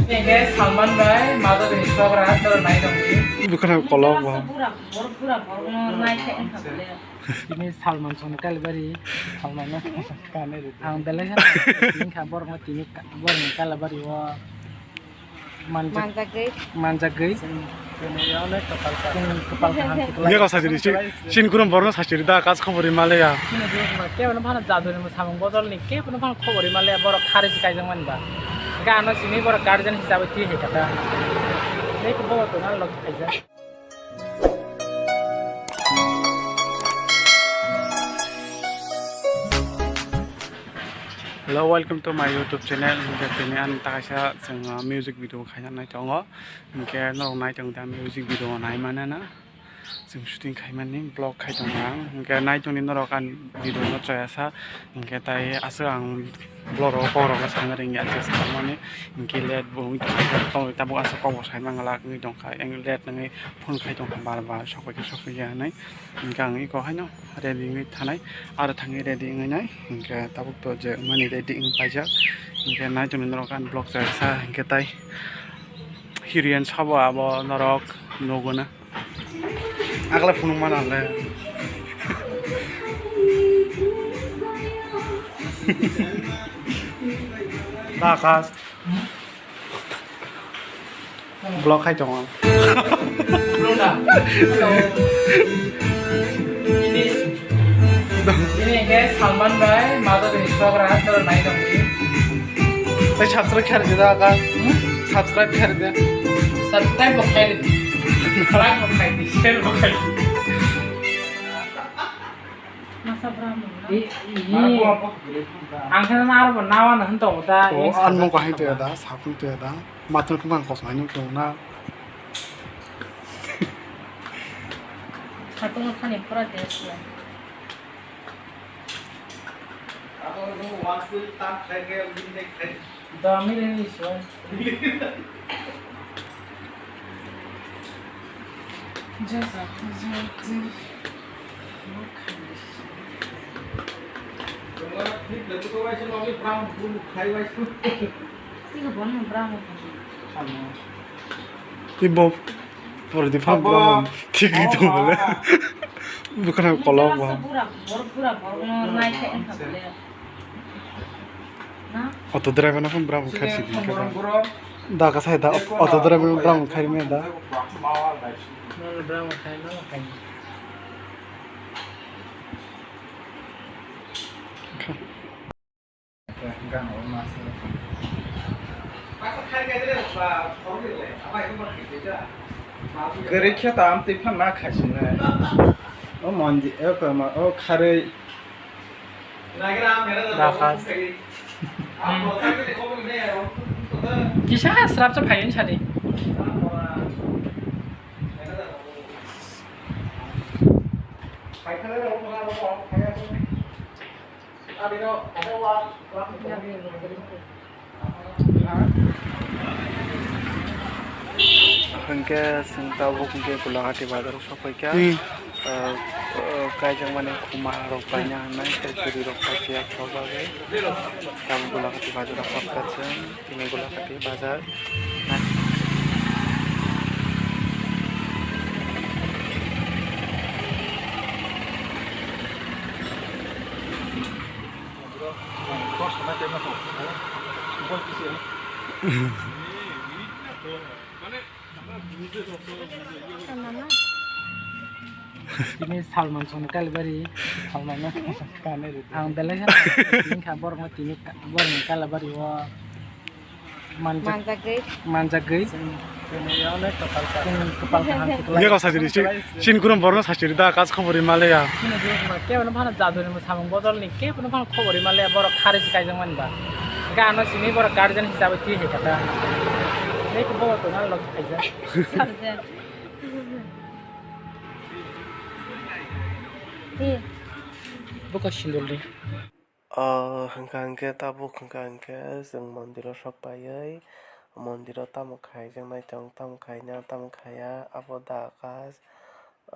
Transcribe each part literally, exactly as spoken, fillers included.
Hingke Salman bai Madhuri Chopra dol nai tongdi. Bukhana kolok bo. Bura, bor-, bura borokno nai khe wngkha bole. Tini Salman songni kalibari, Salman no kanwi rwdi. Ang belai kheno tini kha borokno tini ka-, borokni kalibari o. Manjak-, manjagwi. Manjagwi. Chwng, chwng ya onek kapal kaham. Chwng kapal kaham se kwlai. Nge ko sajiri, si-, sin kurum borno sajiri da, kaj khobor ri male ya. Chini borok ma kebo no phano jaduni mwsamung bodol ni kebo no phano khobor ri male ya, borok khari si kaijak mani ba. Ga ano sini borok guardian hisabe twi hai kata. Nge ko bobo to na lok kaijak. Hello, welcome to my YouTube channel. Hingke tini ani takaisa chwng, uh, music video khaina nai tongo. Hingke norok nai tong ta music video nai mano na. Chwng shooting khaimani vlog khai tongo ang. Hingke nai tongni norok ani video no chaya sa. Hingke tai aswk ang vlog rok kok rok no sana ringya adjust khaimani. Hingke late bo wngwi tongkha. Tabuk aswk kok bo sai mangala wngwi tongkha. Ang late wngwi phone khai tongkha bar bar sokphaikhe sokphaikhe hinwi. Hingke ang eko haino ready wngwi thanai, aro thangwi ready wngwi nai, hingke tabuk to je mani ready wngwi paijak, hingke nai tongni norok ani vlog chaya sa, hingke tai heroine sabo abo norok nugo na. Agla phunuk mana le. Dakas. Vlog khai tongo. Ini, ini ke Salman bai, Madhuri Chopra, dol nai tongdi. Tei subscribe khairdi da ka? Hmm? Subscribe khairdi. Subscribe bo khairdi. Like bo khairdi, share bo khairdi. Masa bwrang mung na? I, i, ang khe na aro bo nawa na hwn tongo da. O, ang mung kahai to ya da, sapung to ya da. Matun khe mang kosmai nung tongo na. Sapung thani pura test ya. Abo nung one full tank khai khe bini khai. Da mili ni soi. Just, just, just. Ibo pore di phang bwrang thik ri tong bole. Bukhana kolok bo. Bura, bor-, bura borokno nai khe wngkha bole. Auto driver no phone bwrang khai sidi khe ba. Da ka sai da auto driver no bwrang khai me da. Nono bwrang khai no khai. Kwrwi khe tam twi phan na khaisinai. O mondir, o kama, o kharwi. Dakas. Kisa srap cha phaiyun sadi. Hwnkhe chwng tabuk hwnkhe Gulahati bazar o sokphaikha. Hmm. Ah, ah, kaijakmani khuma rok baina hwnwi tei churi rok paikha, tabuk Gulahati bazar o hapkha chwng. Tini Gulahati bazar. Tini Salman songni kalibari, Salman no kanwi rwdi. Ang belai kheno tini kha borokno tini ka-, borokni kalibari o manjak-, manjagwi. Manjagwi. Chwng, chwng ya onek kapal kaham. Chwng kapal kaham se kwlai. Nge ko sajiri, si-, sin kurum borokno sajiri da, kaj khobor ri male ya. Chini borok ma kebo no phano jaduni mwsamung bodol ni kebo no phano khobor ri male ya, borok khari se kaijak mani ba. Ga ano sini borok guardian hisabe twi hai kata. Nge ko borok to na lok kaijak. Guardian. Buka sindul de. O hwnkha hwnkhe tabuk hwnkha hwnkhe chwng mondiro sok paiwi mondiro tamo khaijaknai tong tamo khaina tamo khaiya abo da kha,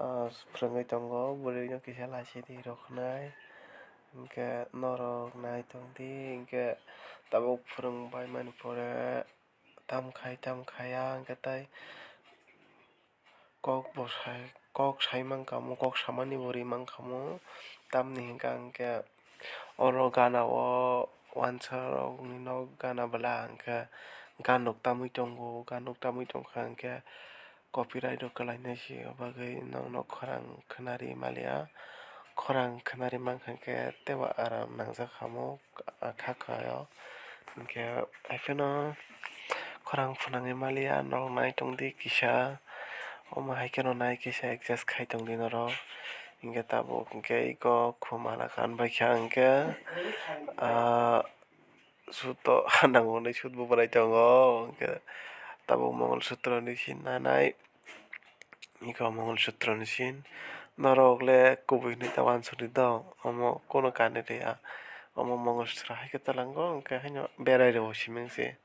ah, phwrwngwi tongo bwrwino kisa laisidi rw khwnai. Hinkhe norok nai tongdi, hinkhe tabuk phwrwng baimani pore tam khai tam khaiya, hinkhe tai kok bo sai, kok sai mankha omo, kok samani bo ri mankha omo. Tamni hinkha hinkhe oro gana o uansuk rokni nok gana bwla hinkhe ganok tamwi tongo, ganok tamwi tongkha hinkhe copyright rok kwlainai se, o bagwi nokno khorang khwnari maliya. Khorang khwnari mankha hinkhe teibo aram nangjak kha omo, kha kha o. Hinkhe haiphano khorang phwnangwi maliya, nok nai tongdi kisa. Omo hai kheno nai kisa adjust khai tongdi norok. Hinkhe tabuk hinkhe iko khum hala khan baikha hinkhe, ah, suto nango hwnwi sut bo bwlai tongo. Hinkhe tabuk Mongol Sutro ni sin nanai. Iko Mongol Sutro ni sin. Norok le kubui hwnwi ta uansukdi do, omo kunu kanwi rwya. Omo Mongol Sutro hai khe twlango, hinkhe haino berai rwo simi se.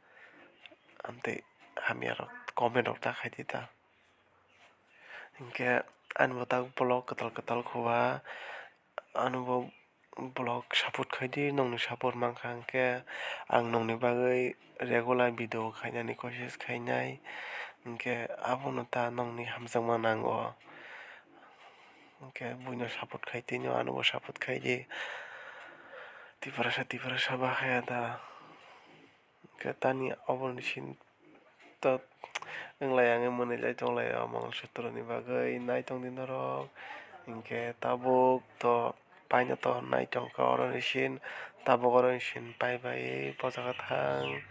Amtwi hamya rok comment rok ta khaidi ta. Hinkhe ani bo tak vlog kwtal kwtal khuba, ano bo vlog support khaidi, nokni support mankha hinkhe ang nokni bagwi regular video khainani kosis khainai, hinkhe abono ta nokni hamjakma nango. Hinkhe buino support khai tei no ano bo support khaidi, Tiprasa Tiprasa bahai da. Hinkhe tani oborni sin to wnglai ang mwnwi lai tonglai o Mongol Sutro ni bagwi nai tongdi norok. Hinkhe tabuk to paina to nai tongkha oroni sin, tabuk oroni sin pai bai bojago thang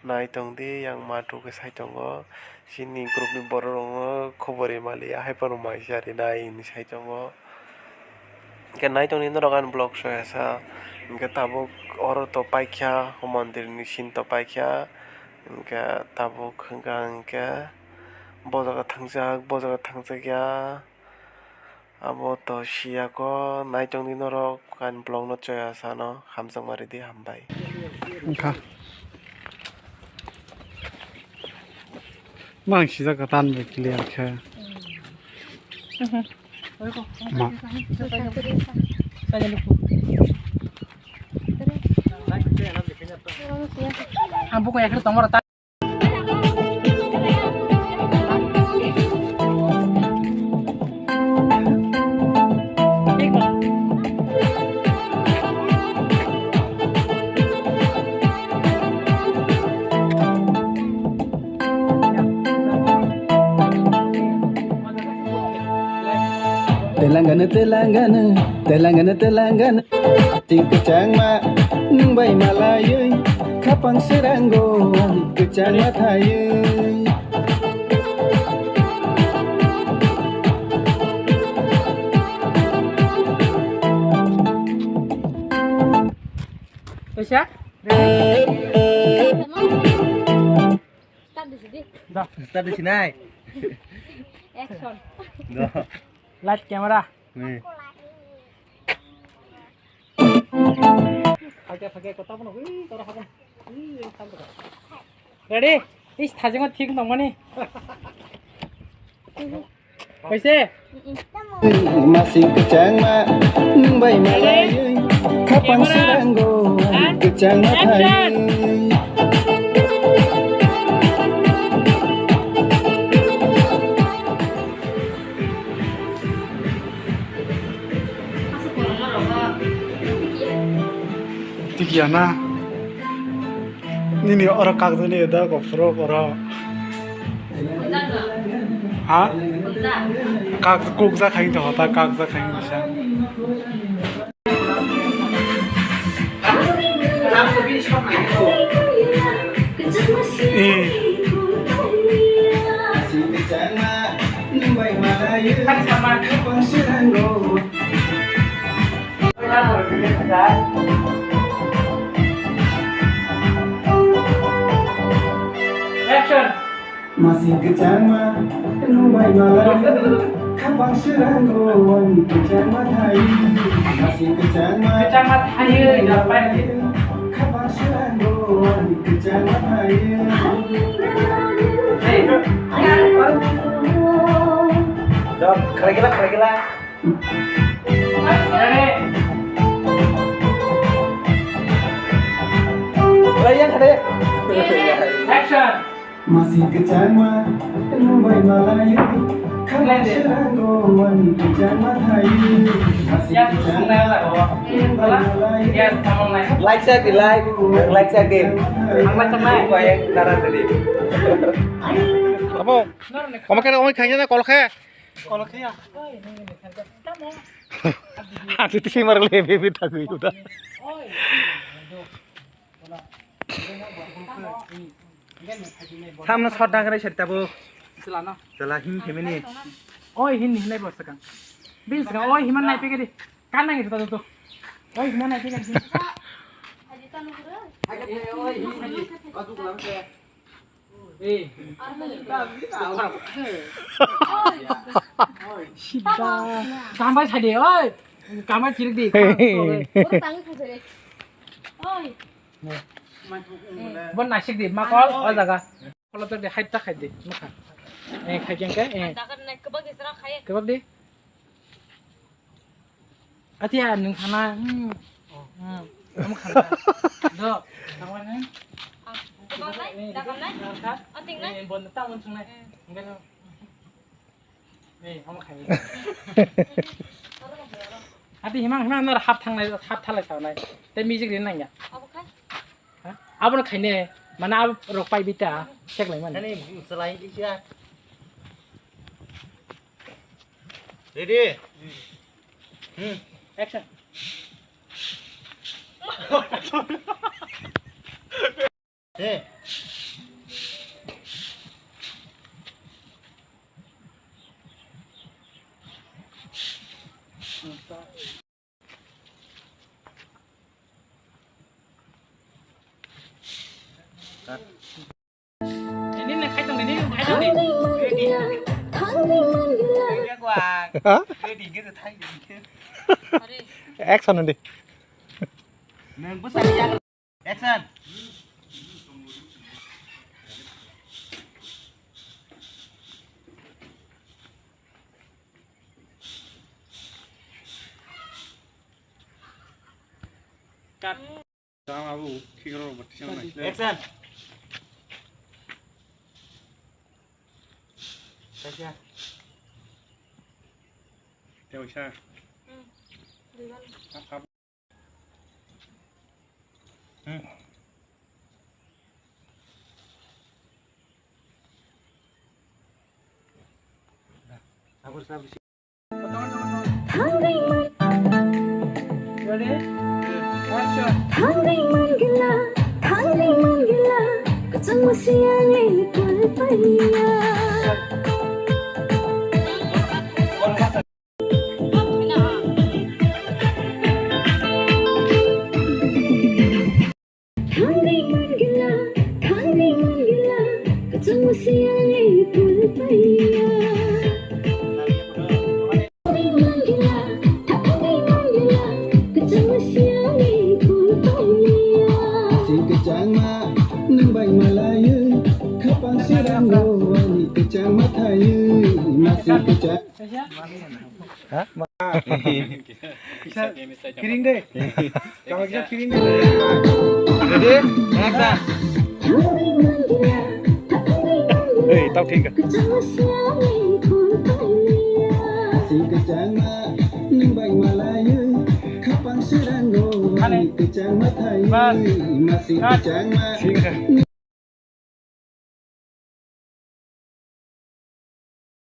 nai tongdi, yang matwk khe sai tongo. Chini group ni borok rokno khobor ri maliya, hai phano mai cha rinai hinwi sai tongo. Hinkhe nai tongdi norok ani vlog soyasa. Hinkhe tabuk oro to paikha, o mondir ni sin to paikha. Hinkhe tabuk hinkha hinkhe bo jaga thangjak, bo jaga thangjak ya. Abo to siyako nai tongdi norok ani vlog no soyasa no, hamjakma ridi, hambai. Wngkha. Mang sijak ka tan bai clear khe. Ma. Ang buko yakhar tongmoro ta. Telangana, Telangana, Telangana, Telangana. Sing kwchangma nwng bai malaiwi, khapang srango ani kwchangma thaiwi. Kaisa? Start disi di. Da. Start disi nai. Action. Da. Light camera. Ni. Phage, phage, kota bono, ui, tora habon. Ui, ui, tam kota. Ready? Is thajima thik nongmani. Kaise? Masing kwchangma nwng bai malaiwi, khapang srango kwchangma thaiwi. Tikiya na. Nini oro kakjani da kophuru oro. Ha? Kak kukja khain to hota kakja khain bisa. Eh. Action! Masing kwchangma nwng bai malai, khapang srango ani kwchangma thai. Masing kwchangma kwchangma thai, nwng bai malai, khapang srango ani kwchangma thai. Hey. Dok, kharigila, kharigila. Action! Masi kwchangma, nwng bai malai, khakchangma swrango, wani kwchangma thaio. Masi kwchangma, nwng bai malai, Like sa di, like, like sa di. Ang macam mana? Abo, kamu kena oi kanya na kol khe. Kol khe ya. Ati tisi mar le bebe thagwi uda. Samno shot dang rai sari tabo. Chwla no. Chwla hin khemini. Oi hin hinai bo sakang. Bin sakang oi himan nai pegedi. Kan nang itu tu. Oi himan nai pegedi. Oi hin. Oi hin. Oi. Sida. Kambai sadi oi. Kambai chirik di. Oi. Bon nasik di, makol, o jaga. Kolo to di, hai ta khai di, mukha. Eh, khai keng ke, eh. Dagar nai kebak isra khai. Kebak di. Ati ya, nung sana. Hmm. Hmm. Kamu khana. Do, kamu ni. Kebak nai, dagar nai. Ating nai. Eh, bon ta mon sungai. Enggak. Ati himang himang nor hap thangnai, hap thalai sawnai. Tei music rin nangya. Abo khai? Ha? Abono khaine, mana abo rok pai bita, sek lai mani. Ani, selai kisa. Ready? Hmm. Action. Eh. Ini nih, khai tong, ini nih, khai tong, ini. Ready. Ready, gitu, thai, gitu. Action, nanti. Nang, besar, ya. Action. Cut. Tama bu, khikro bu, tisa nai. Action. Kaisa. Tewisa. Hmm. Duiwan. Hap, hap. Hmm. Ready? Action. Thangwi mangila, thangwi mangila, kachang masiya ni pulpaya. Thangwi mangila, thangwi mangila, kachang masiya ni pulpaya. Thangwi mangila, thangwi mangila, kachang masiya ni pulpaya. Sing kachangma, nwng bai malayo, khapang sirang ro, ani kachangma thayo, masing kachang. Ha? Kisa kiring de. Kamu kisa kiring de. Ready? Action. Hey, tau thik. Sing kachangma, nwng bai malayo, khapang sirang ro, ani kachangma thayo, masing kachangma.